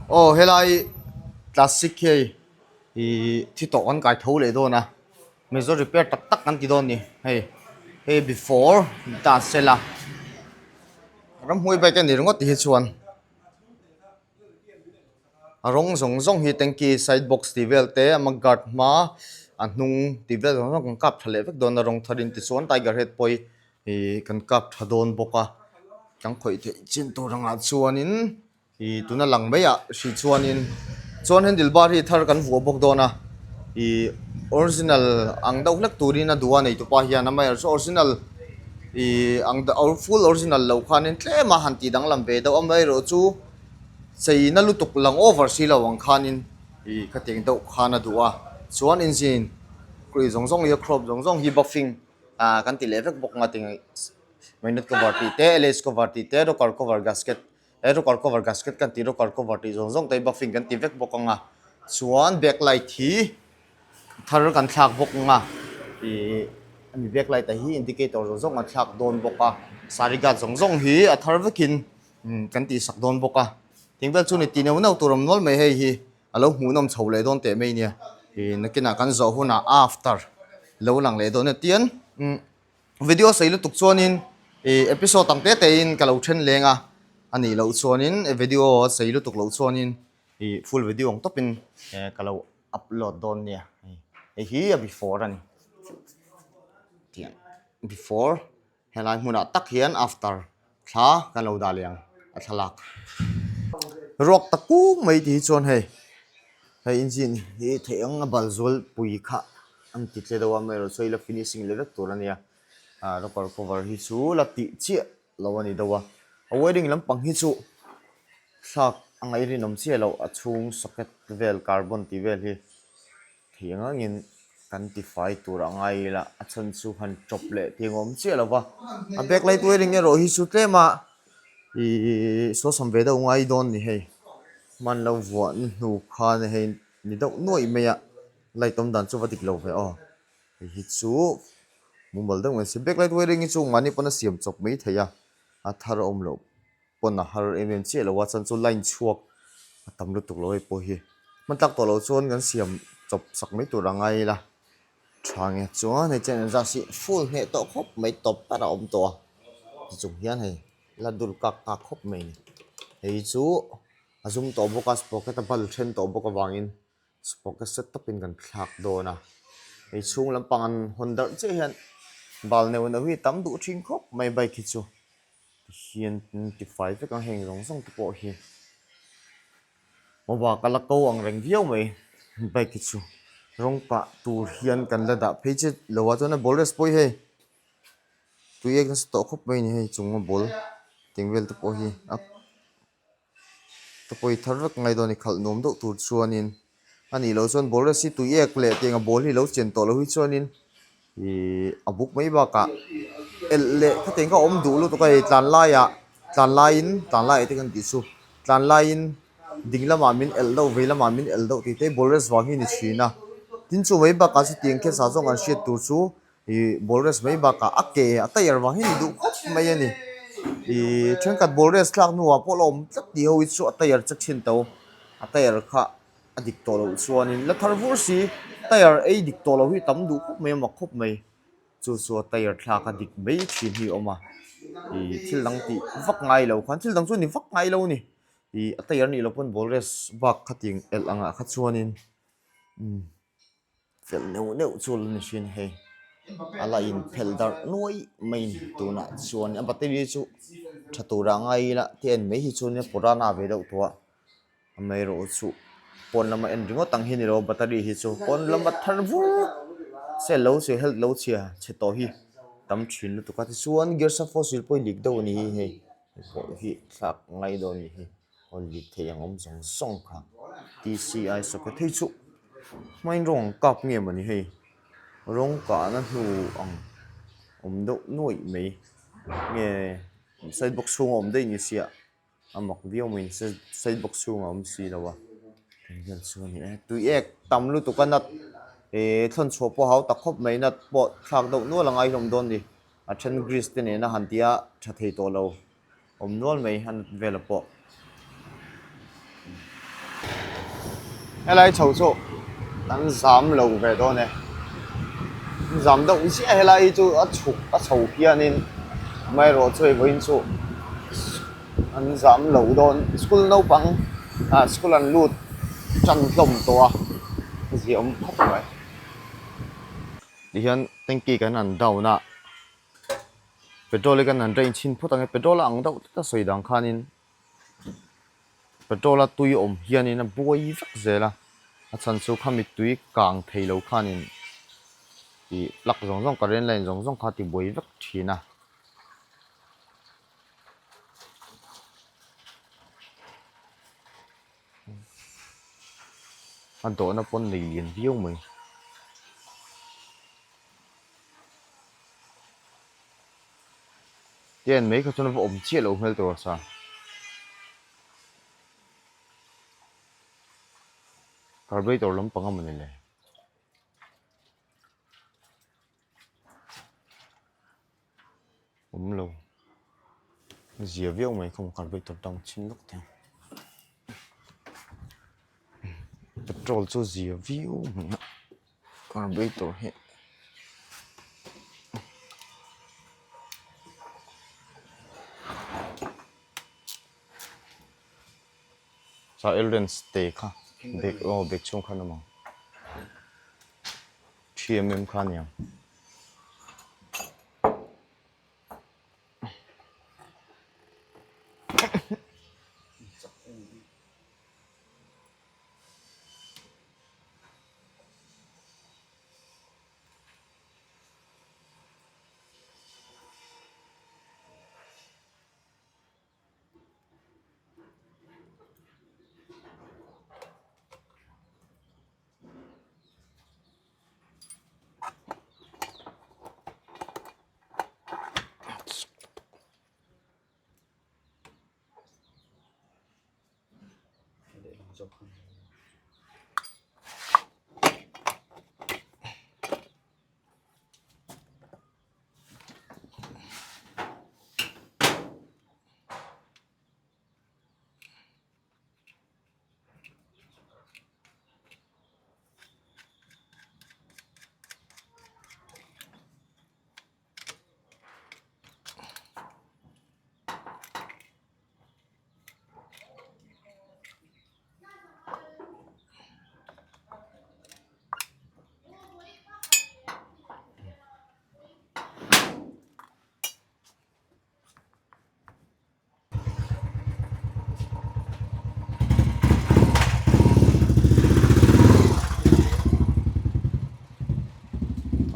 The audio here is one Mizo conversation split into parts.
Aw helai classic hei ihh thi tawh kan kai tho leh dawn a major repair tak tak kan ti dawn a ni hei hei before ta sela ramhnuai bike a ni ringawt ti hi chuan. A rawng zawng zawng hi tanky side box tih vel te a mug guard hma a hnung tih vel zawng zawng kan kap tha leh vek dawn a rawng thar in tichuan tiger head pawh hi ihh kan kap tha dawn bawk a kan khawih theih chin tur angah chuanin ihh tuna lang mai ah hrih chuanin chuan handle bar hi thar kan vuah bawk dawn a ihh original ang deuh hlek turin a duh a nei tupa hian amaherawhchu original ihh ang full original loh khanin tlem a han tih danglam ve deuh amaherawhchu. Cheina lutuk lang over si lo ang khanin ih khatiang deuh khan a duh a, chuan engine kawih zawng zawng hi a crop zawng zawng hi buffing ah kan ti leh vek bawk ang a tinge magnet cover tih te L_H cover tih te rocker cover gasket he rocker cover gasket kan tih rocker cover tih zawng zawng te hi buffing kan ti vek bawk ang a, chuan back light hi thar kan thlak bawk ang a ih ani back light ah hi indicator zawng zawng an thlak dawn bawk a saree guard zawng zawng hi a thar vekin. Umm kan tih sak dawn bawk a ting vel chu ni ti neuh neuh tur awm nual mai hei hi a lo hmuhnawm chho leh dawn teh mai nia ih nakinah kan zawh hunah after lo lang leh dawn a tian umm video sei lutuk chuanin ih episode ang te te in ka lo then leng a a nih loh chuanin video sei lutuk loh chuanin ih full video ang tawpin ka lo upload dawn nia hei hi a before a ni tiang before. Helai hmunah tak hian after thla kan lo dah leh ang a thlalak. Ruak tak kung mai tih hi chuan hei hei engine hi theih ang a bal zual pui kha an ti tle deuh a amaherawhchu hei la finishing leh vek tur a nia ah rocker cover hi chu la tih chiah lo a ni deuh a a wiring lampang hi chu thlak a ngaih rinawm chiah loh a chhung socket vel carbon tih vel hi. Thei ang angin kan tifai tur a ngai ila a chhan chu han chawp leh tih ang awm chiah lo va, a back light wiring erawh hi chu tlem a ihh sawsam ve deuh ngai dawn ni hei hman lo vuah na hnu khan hei ni deuh nuaih mai a light awm dan chu va dik lo ve aw hei hi chu mumal deuh mai si back light wiring hi chu mahni pawn a siam chawp mai thei a a thar a awm loh. pawn a har em em chiah lo a chuan chu line chhuak a tam lutuk lo hei pawh hi hman tlak tawh loh chuan kan siam chawp sak mai tur a ngai ila tha nge chuan hei chuan exhaust hi full hneh tawh khawp mai tawp ber a awm tawh a ti chung hian hei la dul kak kak khawp mai a ni hei chu a zum tawh bawk a sprocket a bal then tawh bawk avangin sprocket set tawpin kan thlak dawn a hei chhung lampang an hawn darh chiah hian bal neuh neuh hi a tam duh thin khawp mai bike hi chu tihian an ti fai vek ang heng zawng zawng te pawh hi mobak a la ko ang reng viau mai bike hi chu rawng kah tur hian kan la dah phei che lo a chuan a ball rest pawh hi hei tui ek nasa tawh khawp mai a ni hei chung a ball teng vel te pawh hi a. Ka pawi thar vek ngai dawn i khalh nuam deuh tur chuanin a nih loh chuan ball rest hi tui ek leh tiang a ball hi lo chen tawh loh hi chuanin ihh a buk mai bakah elh leh khatiang kha a awm duh lutuk a hei tlan laiah tlan laiin tlan laiah te kan tih chu tlan laiin ding lamah min elh deuh vei lamah min elh deuh tih te ball rest vang hi a ni thin a tin chu mai bakah chutiang khesa zawng an hriat tur chu. Ih ball race mai bakah a ke a tyre vang hian i duh khawp mai a ni. Ih thenkhat ball race thlak hnuah pawh la awm tlat tih ho hi chu a tyre che thin to. A tyre kha a dik tawh loh chuanin la thar vur si tyre ei dik tawh loh hi tam duh khawp mai a mak khawp mai. Chu chu a tyre thlak a dik mai thin hi a awm a. Ih thil dang tih vak ngai lo khan thil dang chu ni vak ngai lo a ni. Ih a tyre nih loh pawn ball race bak khatiang elh angah kha chuanin umm. Fel neuh neuh chu la ni hrin hei a la in phelh darh nuai mai a ni tunah chuan a battery chu tha turah a ngai ila te en mai hi chuan purana ve deuh tawh a amaherawhchu pawn lama en ringawt ang hi a ni lo battery hi chu pawn lama thar vur cell lo chhe health lo chhia chhe tawh hi tam thin lutuk a tichuan gear sub fossil pawh hi lik deuh a ni hi hei hei pawh hi thlak ngai dawn a ni hi. Hawn dik thei ang awm zawng zawng kha T_C_I socket hei chu hmain rawng ang kap nge mawni hei rawng kahna hnu ang awm deuh nuaih mai nge side box chhunga awm daih ni sia a mak viau mai side box chhungah a awm si lo a tih vel chu a ni e tui ek tam lutuk a nut eh thlawn chhuah pawh a hau tak khawp mai nut pawh thlak deuh nual a ngai hlawm dawn a ni a then grease te nena han tia tha thei tawh lo. Awm nual mai a nat vela pawh. Helai chho chu kan zam lo ve dawn e. Zam deuh chiah helai hi chu a chhuk a chho hianin amaherawhchu hei vawiin chu an zam lo dawn. School naupang ah school an lut tan hlawm tawh a ziah awm khawp mai. Tihian tanky kan han down a petrol hi kan han drain chhin phawt ang e petrol a ang deuh tlat a sawi dang khanin petrol a tui awm hianin a buai vek zel a a chhan chu khami tui kang thei lo khanin ih plug zawng zawng current line zawng zawng kha a ti buai vek thin a. A dawhna pawn nei lian viau mai. Tian mai kha chuan a va awm chiah loh hmel tur a sa. Carburetor lampang a mawni le. Awm lo. Zia viau mai kha carburetor down chhin lawk thei. Petrol chu zia viau mai a carburetor hi. Sa elrens te kha bag aw bag chhung khan awm ang 3mm kha a ni ang.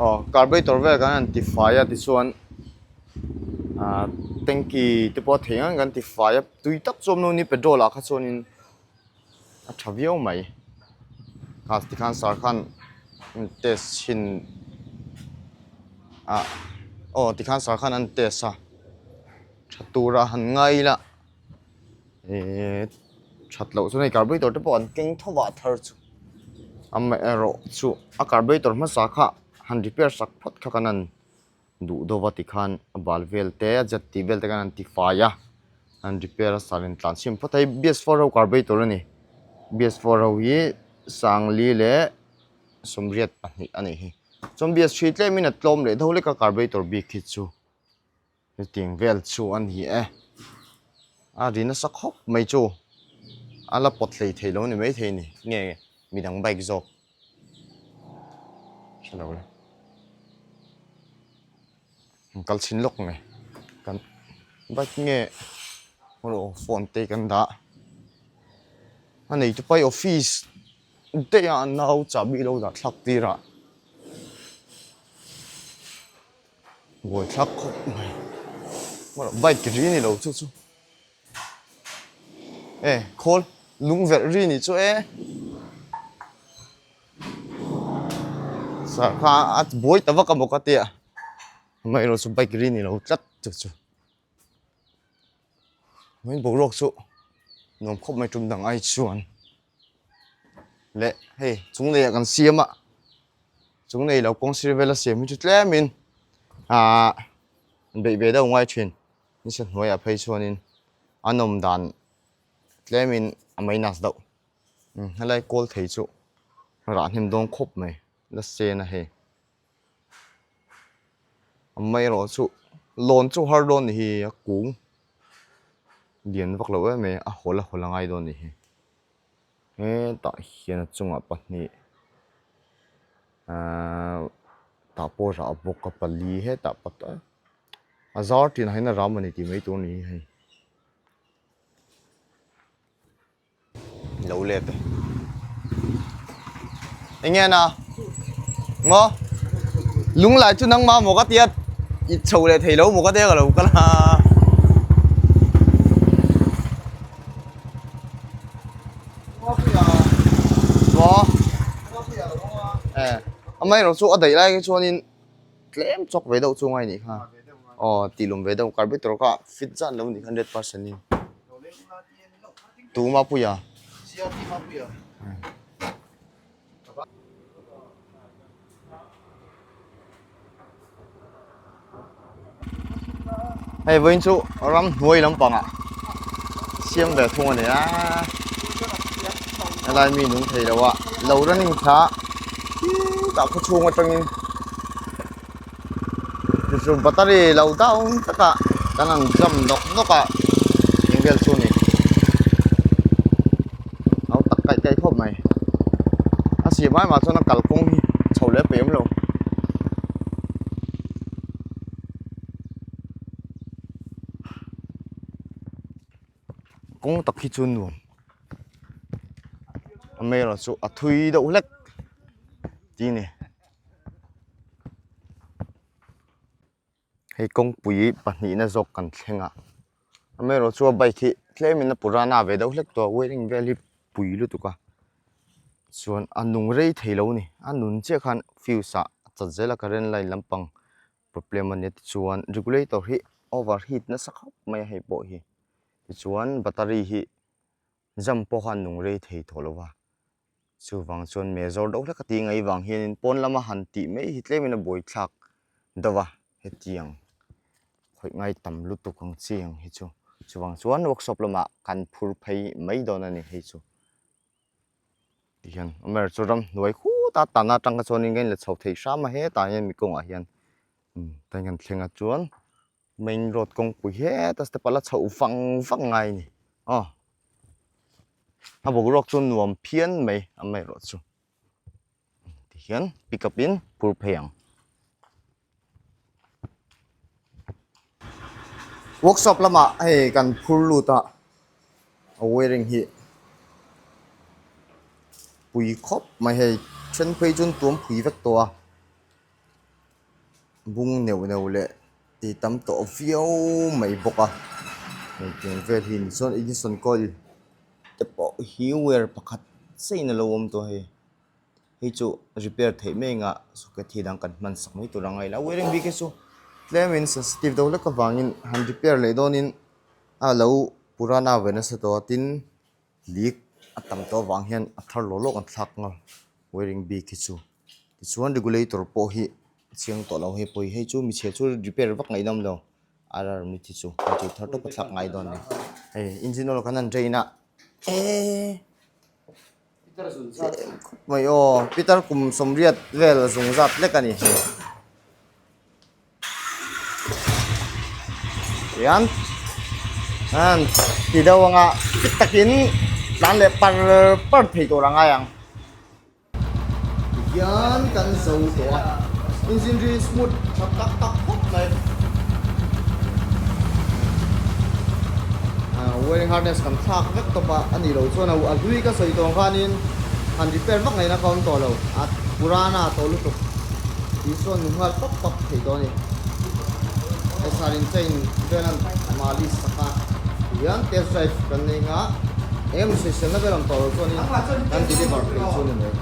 Aw carburetor vel kan han ti fai a tichuan ah tanky te pawh a theih ang kan ti fai a tui tak chu awm lo ni petrol ah kha chuanin a tha viau mai kha tikhan sar khan an test chhin ah aw tikhan sar khan an test a tha tura han ngai ila ehh that loh chuan hei carburetor te pawh an keng tho a thar chu amaherawh chu a carburetor hmasa kha han repair sak phawt kha kan han duh deuh a tikhan a bal vel te a jet tih vel te khan an tifai a an repair a sar in tlan chhin phawt a hei B S four ho carburetor a ni B S four ho hi sangli leh 82 a nih hi chuan B S three tlem in a tlawm leh deuh lek a carburetor bik hi chu hetiang vel chu a ni e a ri nasa khawp mai chu a la pawt hlei thei lo a ni maithei a ni nge midang bike zawk. Hrelo le. An kal chhin lawk mai. Kan bike nge rawh phone te kan dah. A neitu pai office daih a an nau chahbi lo dah thlak tir a. Buai thlak khawp mai. Bike ri ni lo chu chu. E khawl lung verh ri nih chu e sar kha a buai ta vak a maw ka tia amaherawh chu bike ri ni lo tlat chu chu mai boruak chu nuam khawp mai tum dang ai chuan leh hei chung nei ah kan siam a chung nei lo kawng sir vel a siam hi chu tlem in ahh beih ve deuh ngai thin. Nisa hnuaiah phei chuanin a nawm dan tlemin a minus deuh. Umm helai kawl thei chu rah hnem dawn khawp mai la sen a hei amaherawh chu lawn chu har dawn ni hi a kung lian vak lo em mai a hawl a hawl a ngai dawn ni hi hetah hian a chungah pahnih ahh tah pawh rah bawk a pali hetah a zar tinah hian a ram a ni tih mai tur a ni hi hei. Lo let e. Enge na? Maw? Lunglai chu nangmah maw ka tia i chho leh thei lo maw ka tia ka lo kal a. Maw? Eh, amaherawh chu a daih lai hi chuanin tlem chawk ve deuh chu ngai nih kha. Aw, tih lum ve deuh carburetor kha fit zan lo nih kha 100% in. Tu Mapuia. Hei vawiin chu ramhnuai lampangah siam ve thung a ni a helai mi nung thei lo a lo running thla tah khaw chhung atangin Tichuan battery lo down takah kan han jam nawk nawk a eng vel chu a ni a lo tak kaih kaih khawp mai a siam ai mah chuan a kalkawng hi chho leh pem lo. Kawng tak hi chu nuam amaherawh chu a thui deuh hlek tih a ni. Hei kawngpui pahnihna zawk kan thleng a amaherawh chu a bike hi tlemin a purana ve deuh hlek tawh a wiring vel hi pui lutuk a chuan a nung rei thei lo a ni a nun chiah khan fuse ah a chat zel a current line lampang problem a nia tichuan regulator hi over heat nasa khawp mai a hei pawh hi tichuan battery hi jam pawh khan a nung rei thei tawh lo va. Chuvang chuan mezawr deuh hlek a tih ngaih vang hianin pawn lama han tih mai hi tlemin a buaithlak deuh a hetiang khawih ngai tam lutuk ang chi ang hi chu. Chuvang chuan workshop lamah kan phur phei mai dawn a ni hei chu. Tihian Umer chu ramhnuai khut a tan atang kha chuanin ka inla chho thei hram a hetah hian mi kawngah hian umm tan kan thleng a chuan main road kawngpui heta step a la chhoh vang vang ngai a ni aw. A boruak chu nuam phian mai amaherawh chu tihian pick up in phur phei ang. Workshop lamah hei kan phur lut a a wiring hi pui khawp mai hei then phei chu an tuam phui vek tawh a. Bung neuh neuh leh tih tam tawh viau mai bawk a hetiang vel hi ni chuan ignition coil te pawh hi wire pakhat chiahin a lo awm tawh a hei hei chu repair theih mai anga socket hi dang kan hman sak mai tur ang a ila wiring bik hi chu tlemin sensitive deuh hlek avangin han repair leh dawnin a lo purana ve nasa tawh a tin leak a tam tawh avang hian a thar lawk lawk an thlak nghal wiring bik hi chu. Tichuan regulator pawh hi chiang tawh lo hei pawi hei chu michhe chu repair vak ngaihnawm lo RR mit hi chu hei chu thar tawp a thlak ngai dawn a ni hei engine oil kan han drain a eee khawp mai aw pitar kum sawmriat vel zung zat lek a ni hei tihian an ti deuh anga fit takin tlan leh par par thei tur a ngai ang. Tihian kan zo tawh a, engine ri smooth tha tak tak khawp mai. Wiring harness kan thlak vek tawp a, a nih loh chuan a hlui ka sawi tawh ang khanin han repair vak ngaihna ka awm tawh lo, a purana tawh lutuk tih chuan nu nghal pap pap thei tawh a ni. SR in chain vel an malis sak a, tihian test drive kan nei nga eng emaw sawiselna vel awm tawh loh chuanin kan deliver thei chu a ni mai.